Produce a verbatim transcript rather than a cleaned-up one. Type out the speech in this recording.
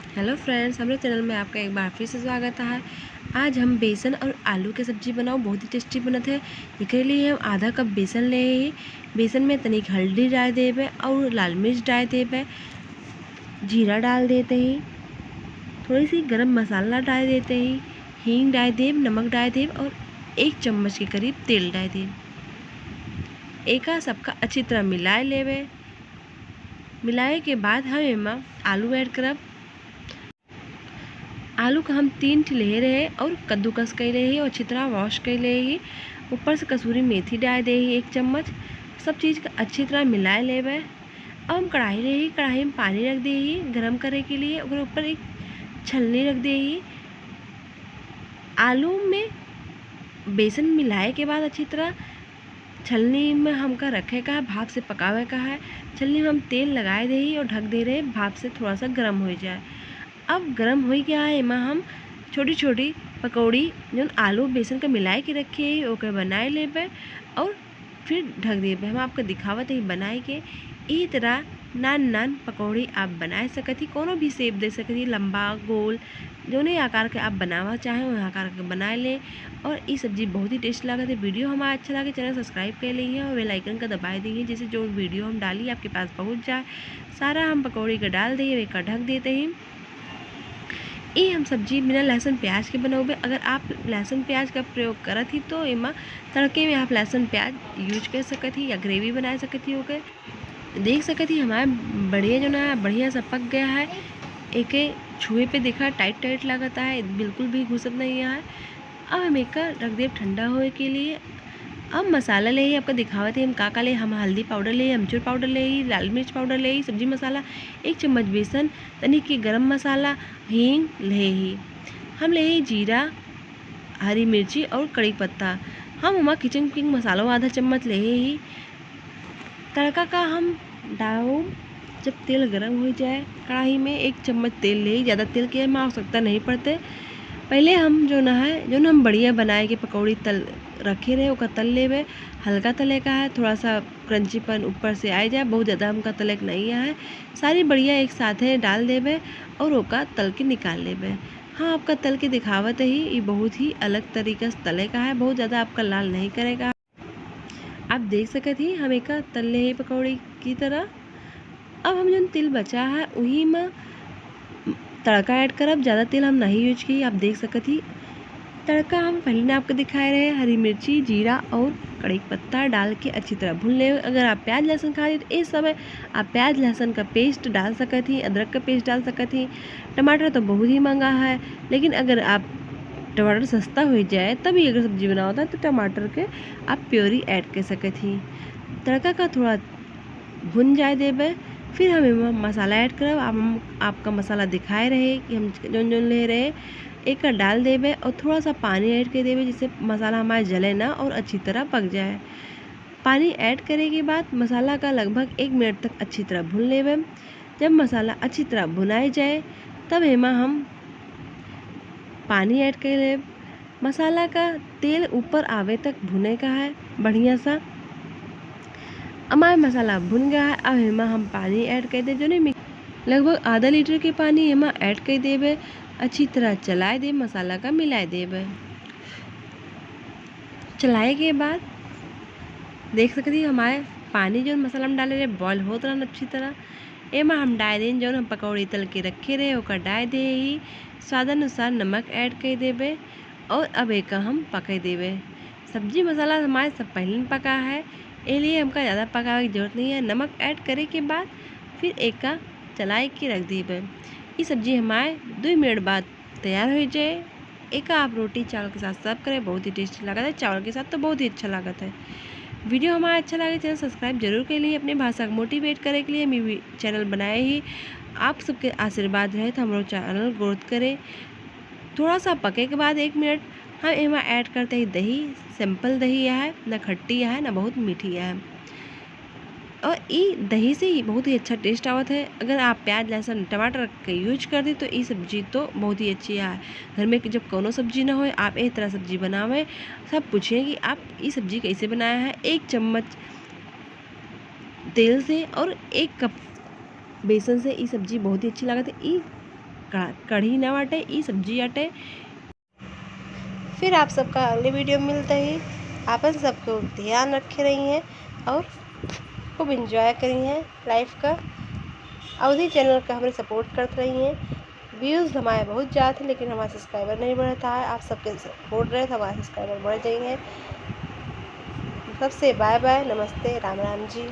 Hello friends, हमरे channel में आपका एक बार फिर से स्वागत है। आज हम बेसन और आलू के सब्जी बनाओ, बहुत ही tasty बनत है। एकरे लिए हम आधा कप बेसन ले ही। बेसन में तनिक हल्दी डाल देबे और लाल मिर्च डाल देबे, जीरा डाल देते ही, थोड़ी सी गरम मसाला डाल देते ही, हींग डाल देब, नमक डाल देब और एक चम्मच के करीब तेल डाल देब। एका सबका अच्छी तरह मिलाए लेबे। मिलाए के बाद हम एमा आलू add करब। आलू का हम तीन ठे लेहे रहे और कद्दूकस कइ लेहे ही और अच्छी तरह wash कइ लेहे ही। ऊपर से कसूरी मेथी डाल देहे ही एक चम्मच। सब चीज का अच्छी तरह मिलाए लेबे। अब हम कढ़ाई लेहे ही, कढ़ाई में पानी रख देहे ही गरम करे के लिए, ओकरे ऊपर एक छलनी रख देहे ही। आलू में बेसन मिलाए के बाद अच्छी तरह छलनी में हमका रखे का है, भाप से पकावे का है। छलनी में हम तेल लगाए देही और ढक दे रहे, भाप से थोड़ा सा गरम हो जाए। अब गरम हो गया है, एमा हम छोटी छोटी पकौड़ी, जौन आलू बेसन के मिलाए के रखे ही, ओके बनाए लेबे और फिर ढक देबे। हम आपको दिखावत ही बनाए के। यही तरह नान नान पकौड़ी आप बनाए सकत ही, कोनो भी shape दे सकत ही, लंबा, गोल, जौने आकार के आप बनावा चाहें, वह आकार के बनाए लें। और ई सब्जी बहुत ही tasty लागत है। Video हमारा अच्छा लगे, channel subscribe कर लीजिए और bell icon का दबाए दीजिए, जिससे जो video हम डाली आपके पास पहुंच जाए। सारा हम पकौड़ी का डाल देही, एका ढक देते ही। ई हम सब्जी बिना लहसुन प्याज के बनौबे। अगर आप लहसुन प्याज का प्रयोग करत ही तो एमा तड़के में आप लहसुन प्याज use कर सकत ही या gravy बना सकत ही ओकर। देख सकत ही हमार बढ़िया जो ना बढ़िया सा पक गया है। एके छुए पे देखा tight tight लागत है, बिल्कुल भी घुसत नहीं है। अब हम एका रख देब ठंडा होए के लिए। अब मसाला लेही, आपका दिखावत ही हम का का लेही। हम हल्दी powder लेही, अमचूर powder लेही, लाल मिर्च powder लेही, सब्जी मसाला, एक चम्मच बेसन, तनिक के गरम मसाला, हींग लेही। हम लेही जीरा, हरी मिर्ची और कड़ी पत्ता। हम ओमा kitchen king मसालो आधा चम्मच लेहे ही। तड़का का हम डाउब, जब तेल गरम हो जाए, कढ़ाई में एक चम्मच तेल लेही, ज्यादा तेल के एमा आवश्यकता नहीं पड़ते। पहले हम जो ना है, जो ना हम बढ़िया बनाए के पकौड़ी तल रखे रहे, ओका तल लेबे। हल्का तले का है, थोड़ा सा crunchyपन ऊपर से आए जाए, बहुत ज्यादा हमका तले के नहीं है। सारी बढ़िया एक साथे डाल देबे और ओका तल के निकाल लेबे। हाँ, आपका तल के दिखावत ही, ई बहुत ही अलग तरीका से तले का है, बहुत ज्यादा आपका लाल नहीं करेगा। आप देख सकत ही हम एका तल लेही पकौड़ी की तरह। अब हम जौन तेल बचा है, उही में तड़का add करब। ज्यादा तेल हम नहीं use की, आप देख सकत ही। तड़का हम पहले ना आपको दिखाए रहे, हरी मिर्ची, जीरा और कड़ी पत्ता डाल के अच्छी तरह भून ले। अगर आप प्याज लहसुन खात ही तो इस समय आप प्याज लहसुन का paste डाल सकत ही, अदरक का paste डाल सकत ही। टमाटर तो बहुत ही महंगा है, लेकिन अगर आप टमाटर सस्ता हो जाए तभी अगर सब्जी बनावत है तो टमाटर के आप puree add कर सकत ही। तड़का का थोड़ा भुन जाए देबे, फिर हम एमा मसाला add करब। आप, हम आपका मसाला दिखाए रहे कि हम जौन जौन ले रहे, एकर डाल देबे और थोड़ा सा पानी add कर देबे, जिससे मसाला हमारा जले ना और अच्छी तरह पक जाए। पानी add करे के बाद मसाला का लगभग एक मिनट तक अच्छी तरह भून लेबे। जब मसाला अच्छी तरह भुनाए जाए, तब एमा हम पानी add कर लेब। मसाला का तेल ऊपर आवे तक भुने का है बढ़िया सा। हमारा मसाला भुन गया है, अब एमा हम पानी add कर देब, जौने में लगभग आधा लीटर के पानी एमा add कर देबे। अच्छी तरह चलाए देब, मसाला का मिलाए देबे। चलाए के बाद देख सकत ही हमारे पानी जौन मसाला में डाले रहे boil होत रहन अच्छी तरह। एमा हम डाल देन जौन हम पकौड़ी तल के रखे रहे ओकर डाल दे ही। स्वादानुसार नमक add कर देबे और अब एका हम पकाई देबे। सब्जी मसाला हमारे सब पहले में पका है, ए लिए हमका ज्यादा पकावे की जरूरत नहीं है। नमक add करे के बाद फिर एका चलाए के रख देबे। ई सब्जी हमारे दो मिनट बाद तैयार हो जाए। एका आप रोटी चावल के साथ serve करें, बहुत ही tasty लागत है। चावल के साथ तो बहुत ही अच्छा लागत है। Video हमारा अच्छा लगे, channel subscribe जरूर कर लिए। अपने भाषा को motivate करे के लिए हम ये channel बनाए ही। आप सबके आशीर्वाद रहे तो हमरो channel growth करे। थोड़ा सा पके के बाद एक मिनट हम एमा add करते ही दही। Simple दही है, ना खट्टी है, ना बहुत मीठी है। और ई दही से ही बहुत ही अच्छा taste आवत है। अगर आप प्याज, लहसुन, टमाटर के use कर दी तो ई सब्जी तो बहुत ही अच्छी है। घर में जब कोनो सब्जी ना होए, आप ए तरह सब्जी बनावे, सब पूछें कि आप ई सब्जी कैसे बनाया है। एक चम्मच तेल से और एक कप बेसन से ई सब्जी बहुत ही अच्छी लागत है। ई कढ़ा-, कढ़ी ना बाटे, ई सब्जी बाटे। फिर आप सबका अगले video में मिलते ही, आपन सबको ध्यान रखे रही हैं और खूब enjoy करी हैं life का। अवधी channel का हमरे support करत रही हैं। Views हमारे बहुत जात हैं, लेकिन हमारा subscriber नहीं बढ़ता है। आप सबके support रहे तो हमारा subscriber बढ़ जाएंगे। सबसे bye bye, नमस्ते, राम राम जी।